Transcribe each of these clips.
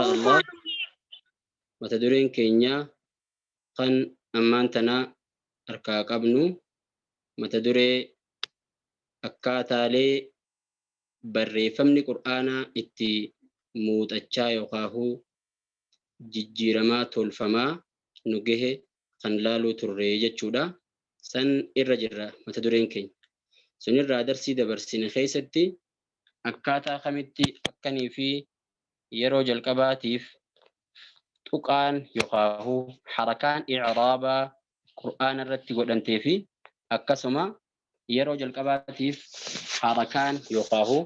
Allah mata dureen keenya kan ammaan tana harkaa qabnu mata duree akkaataalee barreeffamni Qur'aanaa itti muuxachaa yookaahuu jijjiiramaa tolfamaa nu gahe kan laaluu turre jechuudha. San irra jirra mata dureen keenya. Sunirraa darsii dabarsine keessatti akkaataa kamitti akkanii fi yeroo jalqabaatiif tuqaan yookaahuu harakaan i'raabaa Qur'aana irratti godhamtee fi akkasuma yeroo jalqabaatiif harakaan yookaahuu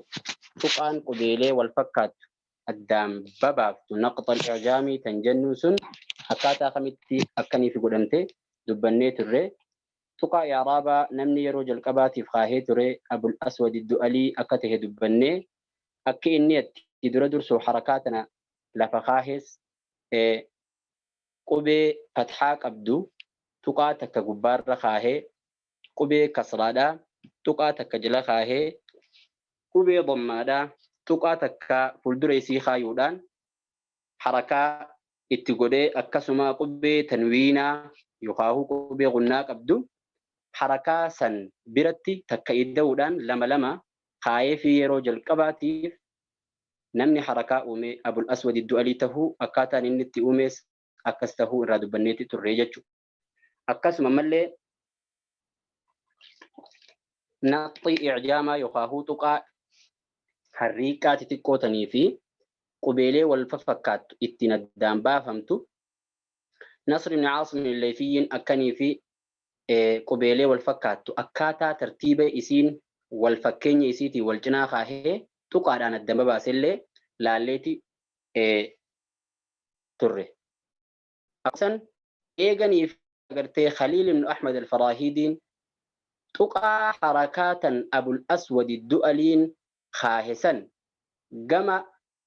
tuqaan qubeelee wal fakkaattu addaan babaaftu naqxal i'jaamii tan jennuun sun akkaataa kamitti akkaniif godhamte dubbannee turre. Tuqaa i'raabaa namni yeroo jalqabaatiif kaahee ture Abul Aswad Du'alii akka tahe dubbannee akki inni itti dura dursu harakaa tana lafa kaahes qubee fathaa qabdu tuqaa takka gubbaarra kaahee, qubee kasraadhaa tuqaa takka jala kaahee, qubee dammaadhaa tuqaa takka fuuldura isii kaayuudhaan harakaa itti godhee, akkasuma qubee tanwiinaa yookaan qubee gunnaa qabdu harakaa san biratti takka ida'uudhaan lama lama kaayee fi yeroo jalqabaatiif namni harakaa uume Abul Aswad Du'alii tahuu, akkaataan inni itti uumes akkas tahuu irraa dubbanneeti turre jechuudha. Akkasuma mallee naqxii i'jaamaa yookaan tuqaa harriiqaa xixiqqoo tanii fi qubeelee wal fafakkaattu ittiin addaan baafamtu Nasr ibn Aasim al-Laythiyyiin akkanii fi qubeelee wal fakkaattu akkaataa tartiiba isiin wal fakkeenya isiitiin wal cinaa kaahee tuqaadhaan adda babaasellee laalleeti turre. Akkasan eeganiif agartee Khaliil ibn Ahmad al-Faraahidiin tuqaa harakaatan Abul Aswad Du'aliin kaahe san gama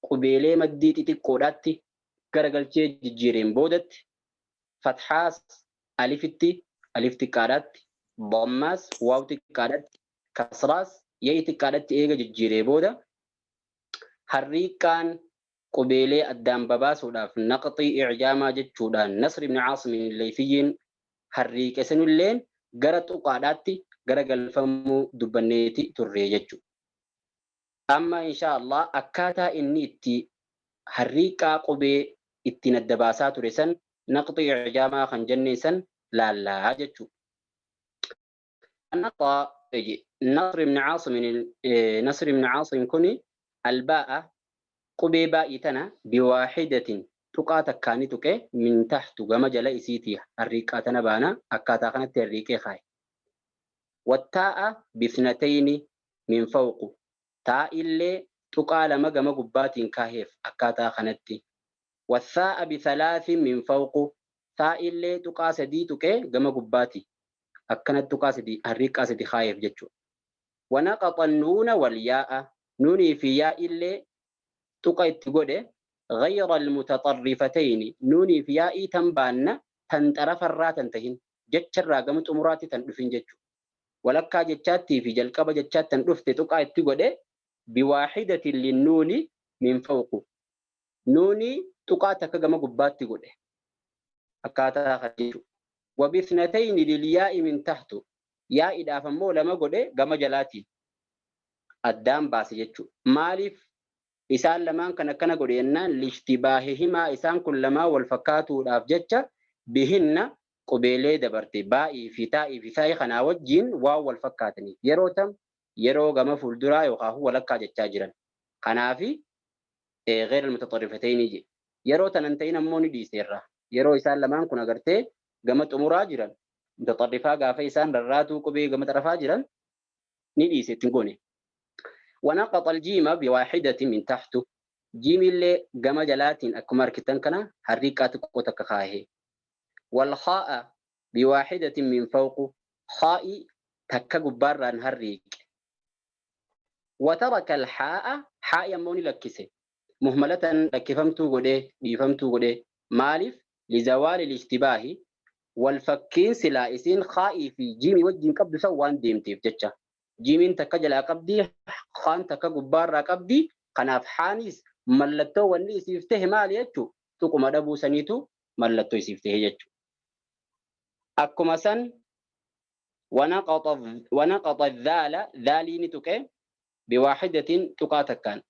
qubeelee maddii xixiqqoodhaatti garagalchee jijjiireen boodatti fathaas alifitti, alif xiqqaadhaatti, dammaas waaw xiqqaadhaatti, kasraas ya'i xiqqaadhaatti eega jijjiiree booda harriiqqaan qubeelee addaan babaasuudhaaf naqxii i'jaamaa jechuudhaan Nasr ibn Aasim al-Laythiyyiin harriiqe sanilleen gara tuqaadhaatti gara galfamuu dubbanneeti turre jechuudha. Amma insha Allah akkaataa inni itti harriiqqaa qubee ittiin adda baasaa ture san, naqxii i'jaamaa kan jenneen san laallaa jechuudha. Nasr ibn Aasim, Nasr ibn Aasim kuni albaa'a, qubee baa'ii tana, biwaahidatin, tuqaa takkaani tuqe, min tahtu, gama jala isiitii harriiqqaa tana baana, akkaataa kanatti harriiqee kaaye. Wattaa'a bisnatayni min fawqu, taa'illee tuqaa lama gama gubbaatiin kaaheef akkaataa kanatti. Wathaa'a bithalaasin min fawqu, taa'illee tuqaa sadii tuqee gama gubbaati akkanatti tuqaa sadii, harriiqqaa sadii kaayeef jechuudha. Wanaqaxa nuuna wal yaa'a, nuunii fi yaa'illee tuqa itti godhe, ghayra almutaxarrifatayni, nuunii fi yaa'ii tan baanna tan xarafarraa tan tahin, jecharraa gama xumuraatti tan dhufin jechuudha. Walakkaa jechaattii fi jalqaba jechaatti tan dhufte tuqaa itti godhe, biwaahidatin linnuuni min fawqu, nuunii tuqaa takka gama gubbaatti godhe akkaataa kana jechuudha. Wabithnatayni lilyaa'i min tahtu, yaa'iidhaaf ammoo lama godhe gama jalaatiin addaan baase jechuudha. Maaliif isaan lamaan kan akkana godhe jennaan, lishtibaahihimaa, isaan kun lamaan wal fakkaatuudhaaf jecha, bihinna, qubeelee dabarte baa'ii fi taa'ii fi saa'ii kanaa wajjiin waan wal fakkaataniif, yeroo tam yeroo gama fuulduraa yookaan walakkaa jechaa jiran. Kanaafi gheer almutaxarrifatayni jedhe. Yeroo tanan ta'in ammoo ni dhiiseerra. Yeroo isaan lamaan kun agartee gama xumuraa jiran, mutaxarrifaa gaafa isaan rarraatuu qubee gama xarafaa jiran ni dhiise, ittiin goone. Wanaqaxa aljiima biwaahidatin min tahtu, jiimillee gama jalaatiin akkuma arkitan kana harriiqqaa xiqqoo takka kaahee. Walhaa'a biwaahidatin min fawqu, haa'i takka gubbaarraan harriiqe. Wataraka alhaa'a, haa'i ammoo ni lakkise. Muhmalatan, lakkifamtuu godhee, dhiifamtuu godhee. Maaliif? Lizawaali lishtibaahi, wal fakkiin silaa isiin haa'ii fi jiimii wajjin qabdu san waan deemteef jecha. Jiimiin takka jalaa qabdi, haan takka gubbaarraa qabdi. Kanaaf haanis Mallattoo wanni isiif tahe maali jechuu? Tuquma dhabuu saniitu mallattoo isiif tahe jechuu. Akkuma san wanaqaxa dhaala dhaalii ni tuqe biwaahidatin tuqaa takkaan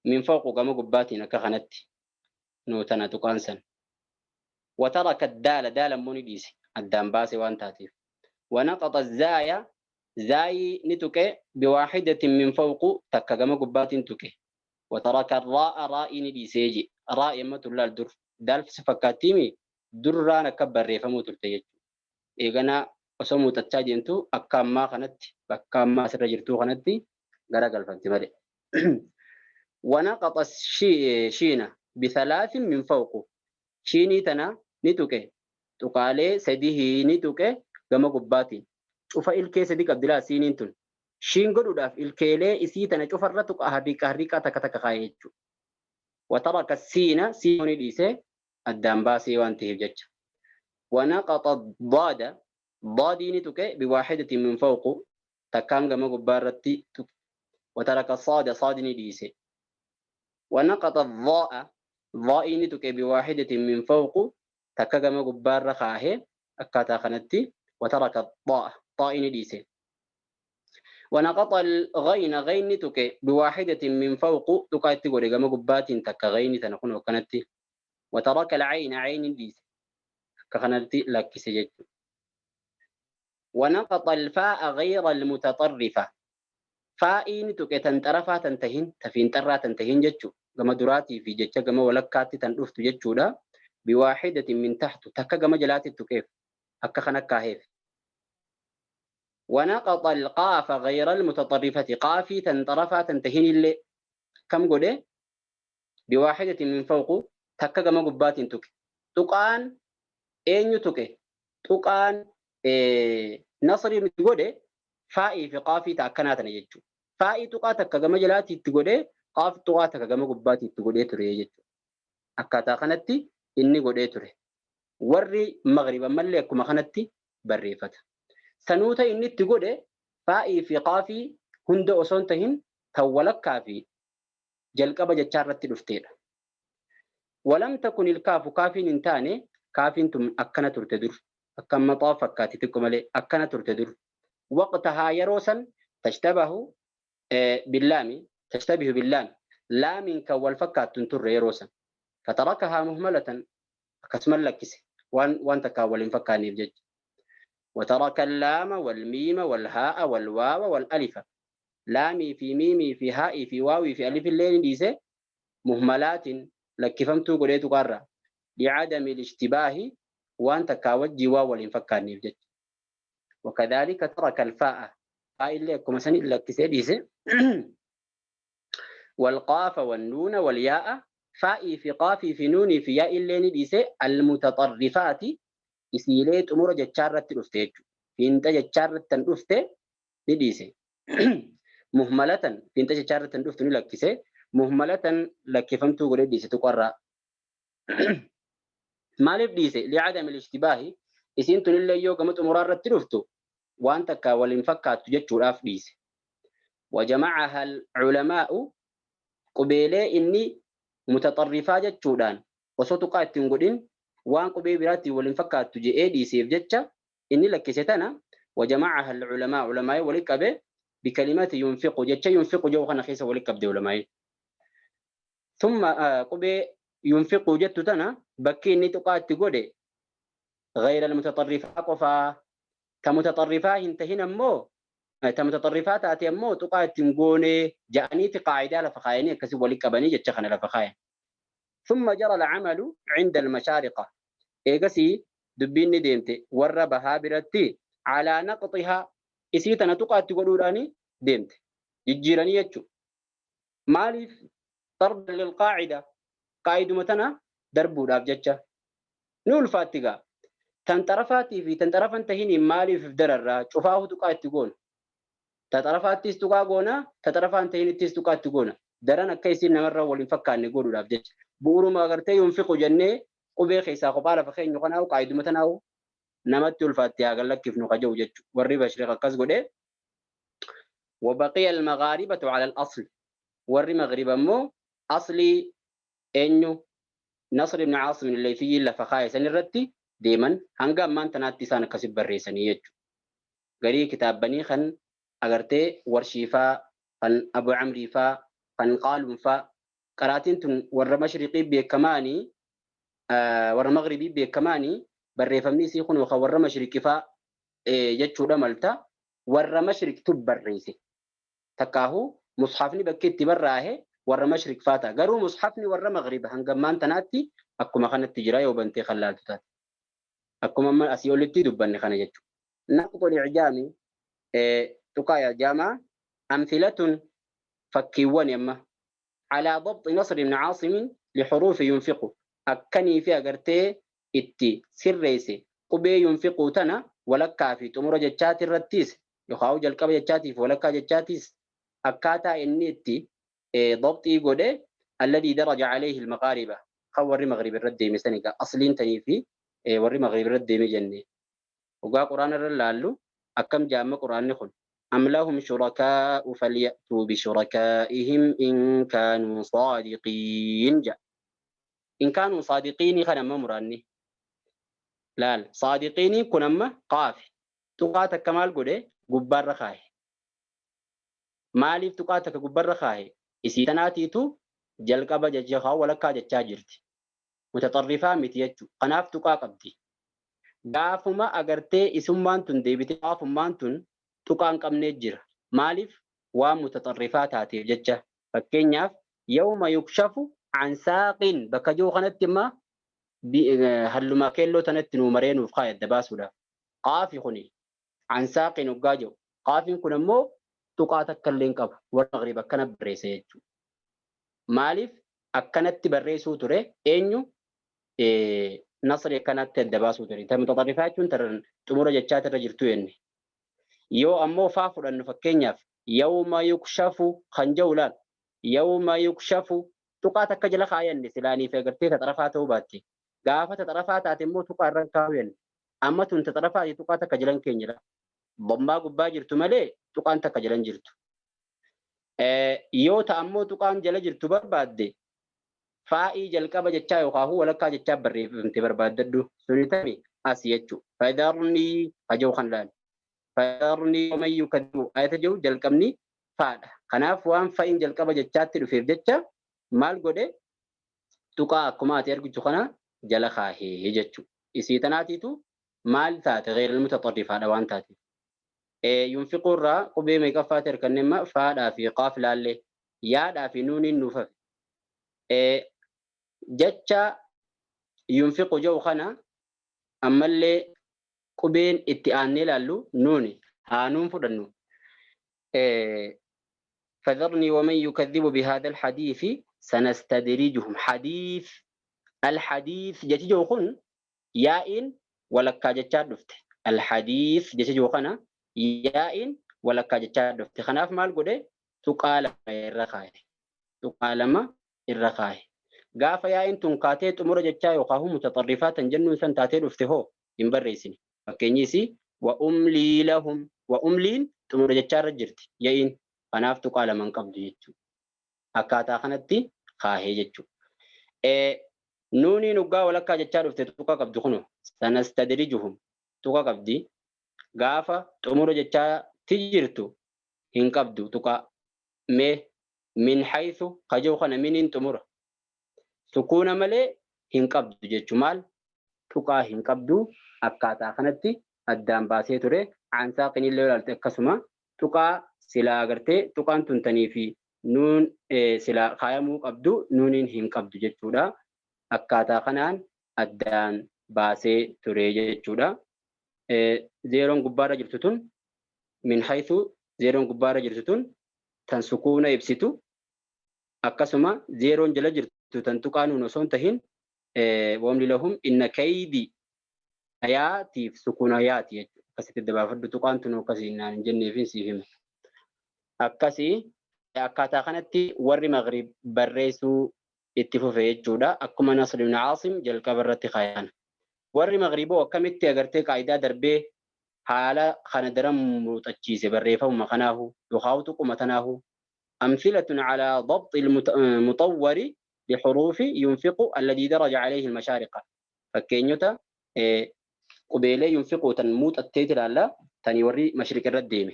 min fawqu gama gubbaatiin akka kanatti nuu tana tuqaan san. Wataraka daala daala immoo ni dhiise addaan baase waan taateef. Wanaqaxa zaaya zaayii ni tuqe biwaahidatin min fawqu takka gama gubbaatiin tuqe. Wataraka raa'a raa'ii ni dhiisee je. Raa'ii amma tullaal dur daal si fakkaattiimi durraan akka barreeffamuu turte jechuudha. Eeganaa osoo muuxachaa deemtu akka ammaa kanatti bakka ammaa asirra jirtuu kanatti gara galfamti malee. Wanaqaxa shiina bithalaatin min fawqu shiinii tana ni tuqe tuqaalee sadihii ni tuqe gama gubbaatiin cufa ilkee sadi qabdi laa siiniin tun shiin godhuudhaaf ilkeelee isii tana cufarra tuqa harriiqa harriiqaa takka takka kaa'e jechuudha. Wataraka siina siin ni dhiise addaan baasee waan ta'eef jecha. Wanaqaxa daada daadii ni tuqe biwaahidatin min fawqu takkaan gama gubbaarratti tuqe. Wataraka saada saadi ni dhiise. Wanaqaxa dhaa'a dhaa'ii ni tuqe biwaahidatin min fawqu takka gama gubbaarra kaahee akkaataa kanatti wataraka xaa'a xaa'ii ni dhiise. ونقط الغين غين تك بواحدة من فوق تقاتي قولي قبات تك غين تنكون وكنتي وترك العين عين ديس كخنتي لك سجد. ونقط الفاء غير المتطرفة فائين تك تنترفا تنتهين تفين ترى تنتهين جتشو كما دراتي في جتشا كما ولكاتي تنرفت جتشو دا بواحدة من تحت تك كما جلاتي تكيف أكا خنكا. ونقط القاف غير المتطرفة قافي تنطرفا تنتهين اللي كم قوله بواحدة من فوق تكا كما قبات تك تقان أين تك تقان إيه نصري قوله فائي في قافي تأكنات نجتشو فائي تقا تكا كما جلاتي تقوله قاف تقا تكا كما قبات تقوله تري جتشو أكاتا خنتي إني قوله تري وري مغربا ملي كما خنتي بريفته sanuuta inni itti godhe faa'ii fi qaafii hunda osoo hin tahin tan walakkaa fi jalqaba jechaa irratti dhufteedha. Walam takun ilkaafu kaafiin hin taane kaafiin tun akkana turte dur akka maxaa fakkaatti xiqqo malee akkana turte dur. Waqtahaa yeroo san tashtabahu billaami tashtabihu billaami laamiin kan wal fakkaattu hin turre yeroo san. Fatarakahaa muhmalatan akkasuma lakkise waan takkaan wal hin fakkaanneef jecha. وترك اللام والميم والهاء والواو والألف لامي في ميمي في هائي في واوي في ألف الليل ديسة مهملات لكفمتو قريتو قارة لعدم الاشتباه وأن تكاوجي واو والإنفكار نيفجت. وكذلك ترك الفاء فاء اللي كما سني لكسي ديسة والقاف والنون والياء فائي في قافي في نوني في ياء الليل ديسة المتطرفات isiilee xumura jechaa irratti dhufte jechuudha. Fiinxa jechaa irratti kan dhufte ni dhiise. Muhmalatan fiinxa jechaa irratti kan dhuftu ni lakkise. Muhmalatan lakkifamtuu godhee dhiise tuqarraa. Maaliif dhiise? Li'adami al-ishtibaahi isiin tunillee yoo gama xumuraa irratti dhuftu waan takka waliin fakkaattu jechuudhaaf dhiise. Wajama'aha al-culamaa'u qubeelee inni mutaxarrifaa jechuudhaan osoo tuqaa ittiin godhin waan qubee biraatti waliin fakkaattu je'ee dhiiseef jecha inni lakkise tana wajama'aha al-culamaa culamaa'ee walitti qabe bikalimati yunfiqu jecha yunfiqu jedhu kana keessa walitti qabde culamaa'ee. Thumma qubee yunfiqu jettu tana bakki inni tuqaa itti godhe غير المتطرفة qofaa ta mutaxarrifaa hin tahin ammoo ta mutaxarrifaa taate ammoo tuqaa ittiin goone ja'aniiti qaa'idaa lafa kaayanii akkasii walitti qabanii jecha kana lafa kaayan. ثم جرى العمل عند المشارقة إيغسي دبين ديمتي ور بها برتي على نقطها إسيتنا تقات تقولوني ديمتي يجيراني يجو مالي طرد للقاعدة قاعدة متنا دربو رابجتشا نول فاتقا تنطرفاتي في تنطرف انتهيني مالي في درر شوفاه تقات تقول تطرفاتي تقاقونا تطرفا انتهيني تقات تقونا درنا كيسين نمر ولنفكر نقول رابجتشا bu'uuruma agartee yunfiqu jennee qubee keessaa kophaa lafa keenya kanaa'u qaayiduma tanaa'u namatti ulfaatti haa gallakkifnu kaja'u jechuudha. Warri bashriq akkas godhee وبقي المغاربة على الأصل warri magriba immoo aslii Eenyu Nasr ibn Aasim al-Laythiyyi lafa kaa'e san irratti deeman hanga ammaan tanaatti isaan akkasi barreessanii jechuudha. Garii kitaabbanii kan agartee Warshiifaa, kan Abu Amriifaa, kan Qaaluunfaa qaraatiin tun warra mashriqii beekamaanii warra maghribii beekamaanii barreeffamni isii kun kan warra mashriqifaa jechuudha malta warra mashriqtu barreesse. Takkaahu mushafni bakki itti barraahe warra mashriq faa ta'a. Garuu mushafni warra maghriba hanga ammaan tanaatti akkuma kanatti jira yoo bantee kan laaltu taate. Akkuma amma asii olitti dubbanne kana jechuudha. Naqxul i'jaami tuqaa i'jaamaa amthilatun fakkiiwwan amma alaa dabxi Nasr ibn Caasim lixuruufi yunfiqu akkanii fi agartee itti sirreesse qubee yunfiquu tana walakkaa fi xumura jechaati irrattis yookaan jalqaba jechaatiif walakkaa jechaatiis akkaataa inni itti dabxii godhe alladii daraja alayhi almaghaariba kan warri maghrib irratti deeme san egaa asliin tanii fi warri maghrib irratti deeme jenne Hoggaa Qur'aana irra laallu akkam ja'a amma Qur'aanni kun? Am lahum shurakaa'u falya'tuu bishurakaa'ihim in kaanuu saadiqiin ja'a. In kaanuu saadiqiinii kana amma muraanni. Laal saadiqiinii kun amma qaafi. Tuqaa takka maal godhe gubbaarra kaahe. Maaliif tuqaa takka gubbarra kaahe? Isii tanaatiitu jalqaba jecha walakkaa jechaa jirti. Mutaxarrifaa miti jechuudha. Kanaaf tuqaa qabdi. Gaafuma agartee isummaan tun deebitee gaafummaan tun tuqaa hin qabnee jira. Maaliif? Waan mutaxarrifaa taateef jecha. Fakkeenyaaf yawma yukshafu an saaqin bakka jiru kanatti imma halluma keelloo tanatti nuu maree nuuf kaa'e adda baasuudhaaf. Qaafi kuni an saaqin hoggaa jiru. Qaafiin kun ammoo tuqaa takka illee hin qabu. Warra Maghrib akkana barreessa jechuudha. Maaliif akkanatti barreessuu ture? Eenyu nasri akkanatti adda baasuu ture. Ta mutaxarrifaa jechuun tan xumura jechaati irra jirtu jenne. Yoo ammoo faa fudhannu fakkeenyaaf yawma yukshafu kan jedhu laal. Yawma yukshafu tuqaa takka jala kaayanne silaanii fi agartee taxarafaa ta'uu baatte. Gaafa taxarafaa taate immoo tuqaa irra kaa'u jenne. Amma tun taxarafaati tuqaa takka jalan keenya laal. Bommaa gubbaa jirtu malee tuqaan takka jalan jirtu. Yoo ta ammoo tuqaan jala jirtu barbaadde faa'ii jalqaba jechaa yookaan walakkaa jechaa barreeffamte barbaaddadhu. Suni tami as jechu. Fadharnii hajau kan laal. Fadharnii waman yukadibu ayata jiru jalqabni faadha. Kanaaf waan fa'iin jalqaba jechaatti dhufeef jecha maal godhe tuqaa akkuma ati argitu kana jala kaahee jechu. Isii tanaatiitu maal taate gheeral mutaxarrifaadha waan taateef. Yunfiquu irraa qubee meeqaffaatti harkanne amma faadhaa fi qaaf laallee yaadhaa fi nuuniin nuuf hafe. Jecha yunfiqu jedhu kana ammallee qubeen itti aannee laallu nuuni haa nuun fudhannu. فذرني ومن يكذب بهذا الحديث سنستدرجهم حديث الحديث jechi jiru kun yaa'iin walakkaa jechaa dhufte. Alhadiis jecha jiru kana yaa'iin walakkaa jechaa dhufte. Kanaaf maal godhe? Tuqaa lama irra kaaye. Tuqaa lama irra kaaye. Gaafa yaa'iin tun kaatee xumura jechaa yookaan mutaxarrifaa tan jennuun san taatee dhufte hoo hin barreessine. Fakkeenyi isii wa umlii lahum wa umliin xumura jechaa irra jirti ya'iin. Kanaaf tuqaa lama hin qabdu jechuudha. Akkaataa kanatti kaahee jechuudha. Nuuniin hoggaa walakkaa jechaa dhufte tuqa qabdi kuno. Sanastadrijuhum tuqa qabdi. Gaafa xumura jechaa ti jirtu hin qabdu tuqaa. Mee min haythu ka jiru kana miniin xumura. Sukuuna malee hin qabdu jechu maal tuqaa hin qabdu akkaataa kanatti addaan baasee ture. An saaqin illee yoo ilaalte akkasuma tuqaa silaa agartee tuqaan tuntanii fi nuun silaa kaayamuu qabdu nuuniin hin qabdu jechuudha. Akkaataa kanaan addaan baasee ture jechuudha. Zeeroon gubbaarra jirtu tun min haythu zeeroon gubbaarra jirtu tun tan sukuuna ibsitu akkasuma zeeroon jala jirtu tan tuqaa nuun osoo hin tahin wamli lahum inna kaydi hayaatiif sukuuna hayaati jechuudha. Akkasitti adda baafadhu tuqaan tun akkasii naan hin jenneefin siif hima. Akkasii akkaataa kanatti warri Maghrib barreessuu itti fufe jechuudha. Akkuma Nasr ibn Aasim jalqaba irratti kaayan. Warri Maghriboo akkamitti agartee qaayidaa darbee haala kana daran muuxachiise barreeffamuma kanaahu yookaan tuquma tanaahu. Amthilatun alaa dabxi mutawwari لحروف ينفق الذي درج عليه المشارقة. فكينيوتا قبيلة ينفق تنموت التيتل على تنيوري مشرق الرديمة.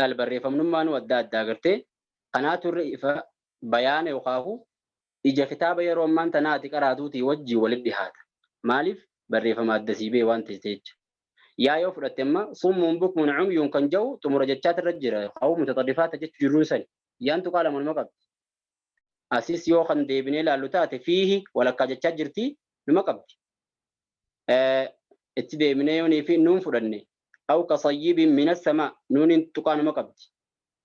البريفم نمان ودى الداغرتي قناة الرئيفة بيان يقاه إجا كتاب يرومان تناتي قراتوتي وجي ولدهات. مالف بريفم الدسيبي وان تجتيج. يا يو فرتما صم بكم عمي كان جو تمرجتات الرجل أو متطرفات جروسا يانتو قال من مقب أسيس يو خن ديبني لالوتات فيه ولا كاجتات جرتي المقب اتديبني يوني في نون فرني أو كصيب من السماء نون تقان مقب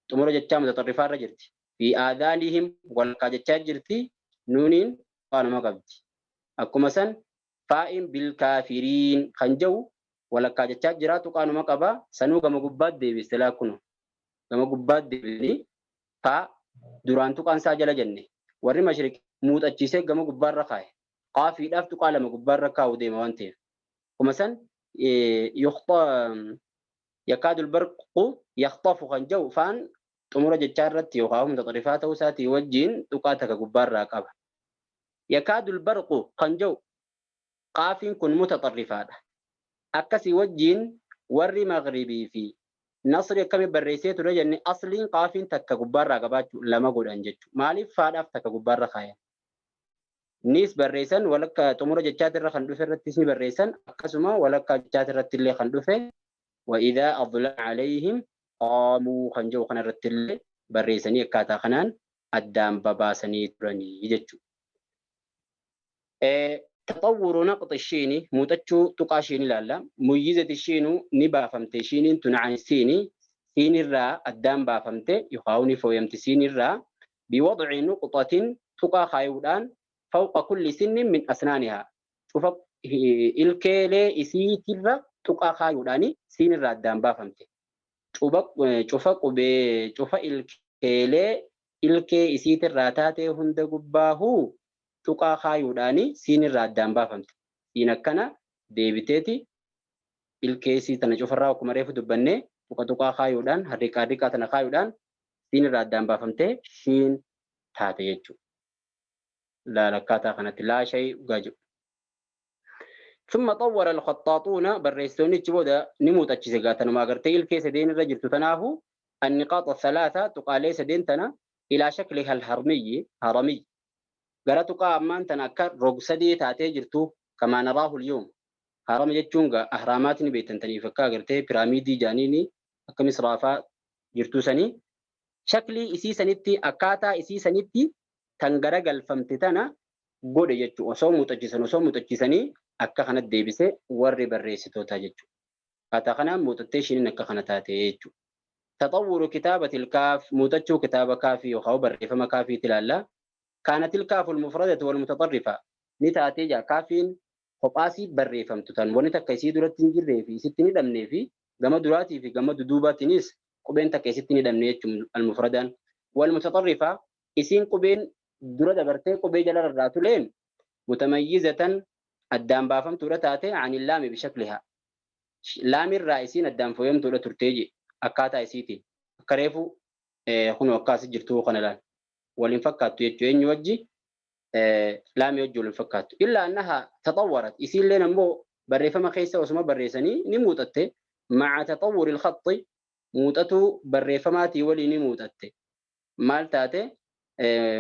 تمرجتات متطرفات رجلتي في آذانهم ولا كاجتات جرتي نون تقان مقب أكو مثلا فائن بالكافرين خنجو ولا كاجتات جراتو قانو مقبا سنو كما قبات ديبي سلاكونو كما قبات ديبي فا دورانتو قان ساجل جنة وري مشرك موت أتشيسي كما قبار رخاي قافي دافتو قال ما قبار رخاو دي موانتين ومثلا يخطى يكاد البرق يخطف خنجو فان تمر جتشارت يوقاهم تطرفاته ساتي وجين تقاتك قبار راكبا يكاد البرق خنجو قافين كن متطرفات أكسي وجين وري مغربي في نصر كم بريسيت رجل أصلين قافين تك جبار رقبات لما قول أنجت مالي فادف تك جبار خايا نيس بريسن ولك تمر جتات الرخن دفر تسني بريسن أكسما ولك جتات الرتلي خندفة وإذا أظلم عليهم قاموا خنجو خن الرتلي بريسني كاتا خنان الدام باباسني ترني يجتشو تطور نقط الشيني موتشو تقاشيني لالا ميزة الشينو نبا فمتي شيني تنعن سيني سيني الرا الدام با فمتي يخاوني فويمت سيني الرا بوضع نقطة تقا خايودان فوق كل سن من أسنانها شوف الكيلي إسي ترى تقا خايوداني سيني الرا الدام با فمتي شوف قبي شوف الكيلي الكي إسي ترى تاتي هند قباهو tuqaa kaayuudhaani siin irraa addaan baafamte. Siin akkana deebiteeti ilkeesii tana cufarraa akkuma reefu dubbannee tuqa tuqaa kaayuudhaan harriqaa harriqaa tana kaayuudhaan siin irraa addaan baafamtee shiin taate jechuudha. Laala akkaataa kanatti laa shayii dhugaa jiru. ثم طور الخطاطون بريستوني تشبودا نموت أتشيسة تنما قرتي الكيس دين الرجل تتناهو النقاط الثلاثة تقالي سدين تنا إلى شكلها الهرمي هرمي gara tuqaa ammaan tana akka rog-sadee taatee jirtu kamaa naraahu اليوم harama jechuun ahraamaatni beektantaniif akka agartee piraamiidii jaaniini akka misraafaa jirtuu sanii shaklii isii sanitti akkaataa isii sanitti tan garagalfamte tana godhe jechuudha. Osoo muuxachiisanii akka kanatti deebise warri barreessitoota jechuudha. Akkaataa kanaan muuxattee isheen akka kana taate jechuudha. تطور كتابة الكاف muuxachuu kitaaba kaafii yookaan barreeffama kaafiitti ilaalla. كانت الكاف المفردة والمتطرفة نتاتي كافين قباسي بريفمت تن وني تكيسي درت جري في ستني دمني في جما دراتي في جما دوباتي نيس قبين تكيسي تني دمني المفردان والمتطرفة إسين قبين درة دبرتي قبي جلال الراتولين متميزة الدام بافم تورتاتي عن اللام بشكلها لام الرئيسين الدام فيوم تورة ترتيجي أكاتا إسيتي كريفو خنو أكاسي جرتو خنلان والانفكات يجوين يوجي لام يوجي والانفكات إلا أنها تطورت يصير لنا مو بريفة ما خيسة وسما بريسني نموتت مع تطور الخط موتتو بريفة ما تيولي نموتت مال تاتي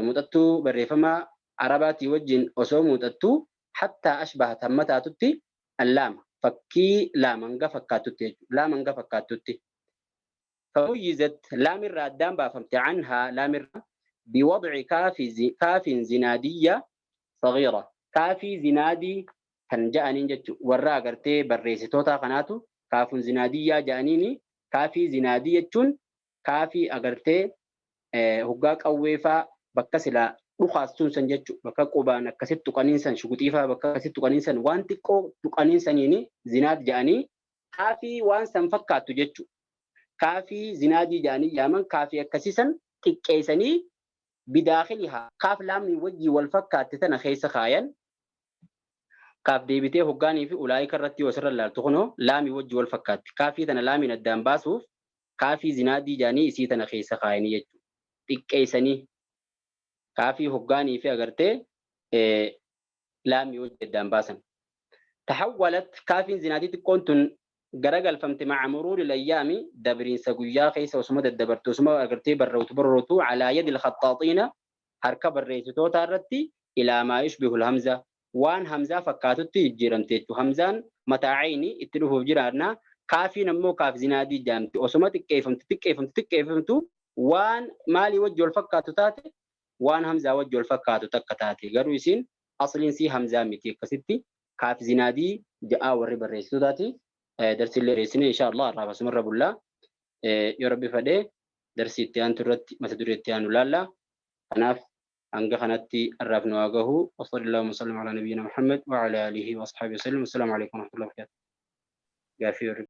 موتتو بريفة ما عرباتي وجين أسو موتتو حتى أشبه تمتاتتي اللام فكي لامنغا فكاتتي لامنغا فكاتتي فميزت لام الرادان بافمت عنها لام الراد بوضع كاف زنادية صغيرة كافي زنادي تنجأنين جت ورا قرتي بريستوتا قناتو كاف زنادية جانيني كافي زنادية تون كافي أقرتي هقاك أويفا بكسلا رخاصتون سنجت بكا قبانا كست تقنين سن شكوتيفا بكا كست تقنين سن وانتقو تقنين سنيني زناد جاني كافي وان سنفكاتو جت كافي زنادي جاني يامن كافي أكسيسن تكيسني بداخلها كاف لام وجي والفكات تنا خيس خاين كاف ديبتي هقاني في أولئك الرتي وسر الله تخنو لام وجي والفكات كافي تنا لام ندام باسوف كافي زنادي جاني إسي تنا خيس خاين يجو تكيسني Kaafii hoggaanii fi agartee laamii wajji addaan baasan. Taxawwalat kaafiin zinaadii xiqqoon tun garagalfamte maca muruuri layyaami dabriinsa guyyaa keessa osuma daddabartu osuma agartee barrootu barrootu calaa yadi lkhaxaaxiina harka barreessitootaa irratti ilaa maa yushbihu hamza waan hamzaa fakkaatutti jijjiiramte jechuudha. Hamzaan mataa cayni itti dhufuuf jiraannaa kaafiin ammoo kaaf zinaadii jaamti osuma xiqqeeffamtu xiqqeeffamtu xiqqeeffamtu waan maalii wajji wal fakkaatu taate waan hamzaa wajji wal fakkaatu takka taate garuu isiin asliin sii hamzaa miti akkasitti kaaf zinaadii ja'aa warri barreessitootaati. Darsiillee dheessine insha Allah irraa asumarra bullaa yoo rabbi fedhee darsii itti aantu irratti mata duree itti aanu laalla. Kanaaf hanga kanatti har'aaf nu haa gahu. Wa sallallahu wa sallam ala nabiyyina Muhammad wa ala alihi wa ashabihi wa sallam. Assalaamu alaikum wa rahmatullahi wa barakatuh. Gaaffii warri